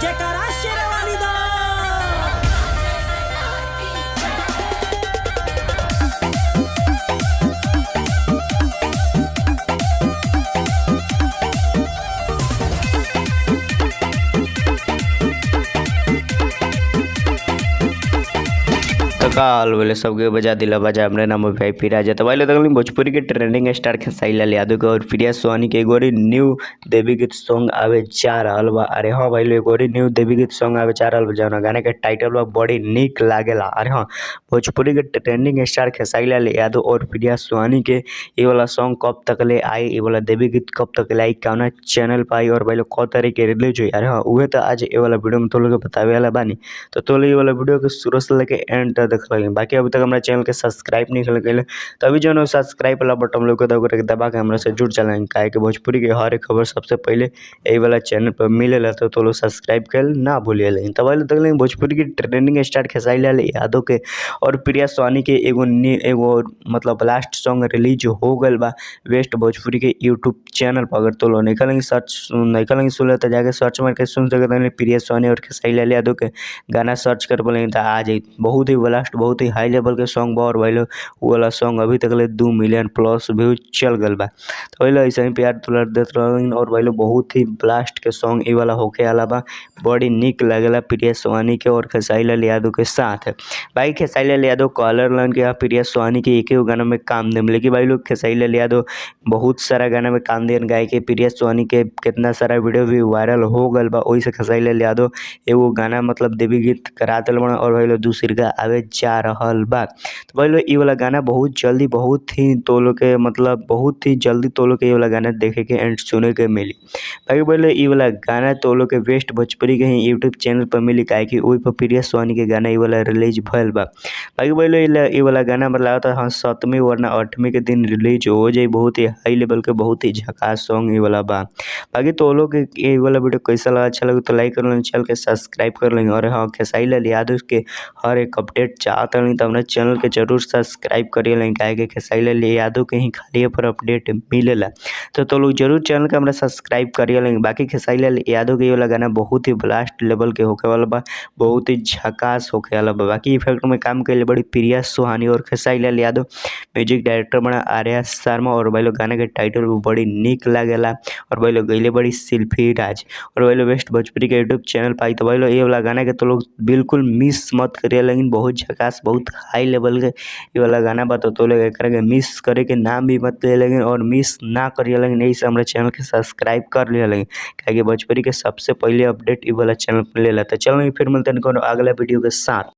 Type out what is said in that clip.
केकरा शेरवानी दा। तो काल बोले सबके बजा दिला बजा। हमरे नाम वीआईपी राजा। तो भाई लोग, भोजपुरी के ट्रेंडिंग स्टार खेसारी लाल यादव के और प्रिया सोनी के एगो न्यू देवी गीत सॉन्ग आवे जा रहल बा। अरे हाँ भाई लोग, एगो न्यू देवी गीत सॉन्ग आवे जा रहल बा, जौना गाना के टाइटल बा बड़ी निक लागेला। अरे हाँ, भोजपुरी के ट्रेंडिंग स्टार खेसारी लाल यादव और प्रिया सोनी के ये वाला सॉन्ग कब तक ले आई, ये वाला देवी गीत कब तक ले आई, कौना चैनल पर आई और भाई लोग कौ तारीख के रिलीज हुई, अरे हाँ उहे तो आज ये वाला वीडियो में तो लोग के बतावे वाला बानी। तो लोग ये वाला वीडियो के शुरू से लेके एंड तक देख लगे। बाकी अभी तक हमारा चैनल के सब्सक्राइब नहीं कर तो अभी जो है सब्सक्राइब वाला बटन लोग के दबा के हमरा से जुड़ चलें, काहे कि भोजपुरी के हर एक खबर सबसे पहले यही वाला चैनल पर मिलेला। तो लोग सब्सक्राइब कर ना भूलिए। तब तक भोजपुरी के ट्रेंडिंग स्टार खेसारी लाल यादव के और प्रिया सोनी के एगो एगो मतलब लास्ट सॉन्ग रिलीज हो गल बा वेस्ट भोजपुरी के यूट्यूब चैनल पर। अगर तो लोग निकल सर्च निकल सुन तो जाके सर्च मार के सुन सकते। प्रिया सोनी और खेसारी लाल यादव के गाना सर्च कर बोले तो आ जाए। बहुत ही ब्लास्ट, बहुत ही हाई लेवल के सॉन्ग बा और भाई लोग वो वाला सॉन्ग अभी तक ले 2 मिलियन प्लस व्यू चल गल बा। तो भाई लोग ऐसे ही प्यार दुलार देते रहो और भाई लोग बहुत ही ब्लास्ट के सॉन्ग ये वाला होके वाला बा। बड़ी निक लगेला प्रिया सोनी के और खेसारी लाल यादव के साथ। भाई खेसारी लाल यादव कॉलर लन के प्रिया सोनी के एक ही गाना में काम दे, लेकिन भाई लोग खेसारी लाल यादव बहुत सारा गाना में काम दियन गाय के। प्रिया सोनी के कितना सारा वीडियो भी वायरल हो गल बा। वही से खेसारी लाल यादव एगो गाना मतलब देवी गीत करा दिल बा और भाई लोग दूसरी का आवे जा रहल बा। तो भाई लोग ये वाला गाना बहुत जल्दी, बहुत ही तो लोग के मतलब बहुत ही जल्दी तो लोग के ये वाला गाना देखे के एंड सुने के मिली। बाकी बोले ये वाला गाना तो लोग के वेस्ट भोजपुरी के ही यूट्यूब चैनल पर मिली, काहे कि वही पर प्रिया सोनी के गाना ये वाला रिलीज भइल बा। बाकी बोले ये वाला गाना हमरा लागता हाँ 7वीं वरना 8वीं के दिन रिलीज हो जाए। बहुत ही हाई लेवल के, बहुत ही झकास सॉन्ग ये वाला बा। बाकी तो लोग ये वाला वीडियो कैसा लगा, अच्छा लगे तो लाइक कर लें, चैनल के सब्सक्राइब कर लेंगे। और हाँ, खेसारी लाल यादव के हर एक अपडेट चाहत रही तो हमारे चैनल के जरूर सब्सक्राइब करिए लें, काहे कि खेसारी लाल यादव के ही खाली पर अपडेट मिलेला। तो लोग जरूर चैनल के हमारा सब्सक्राइब करिए लें। बाकी खेसारी लाल यादव के ये वाला गाना बहुत ही ब्लास्ट लेवल के होके वाला बा, बहुत ही झकास होके वाला बा। बाकी इफेक्ट में काम कैले बड़ी प्रिया सुहानी और खेसारी लाल यादव, म्यूजिक डायरेक्टर बना आर्या शर्मा और भाई लोग गाना के टाइटल भी बड़ी निक लागेला और भाई लोग गईले बड़ी शिल्पी राज और भाई लोग वेस्ट भोजपुरी के यूट्यूब चैनल पाई। तो भाई लोग ये वाला गाना के तो लोग बिल्कुल मिस मत करिए, लेकिन बहुत झकास, बहुत हाई लेवल के ये वाला गाना बा। तो लोग एकरा के मिस करे के नाम भी मत ले लेकिन और मिस ना करिए, लेकिन यही से हमारे चैनल के सब्सक्राइब कर लिया, लेकिन काहे कि भोजपुरी के सबसे पहले अपडेट ये वाला चैनल पर लेला। तो चलो फिर मिलते हैं अगला वीडियो के साथ।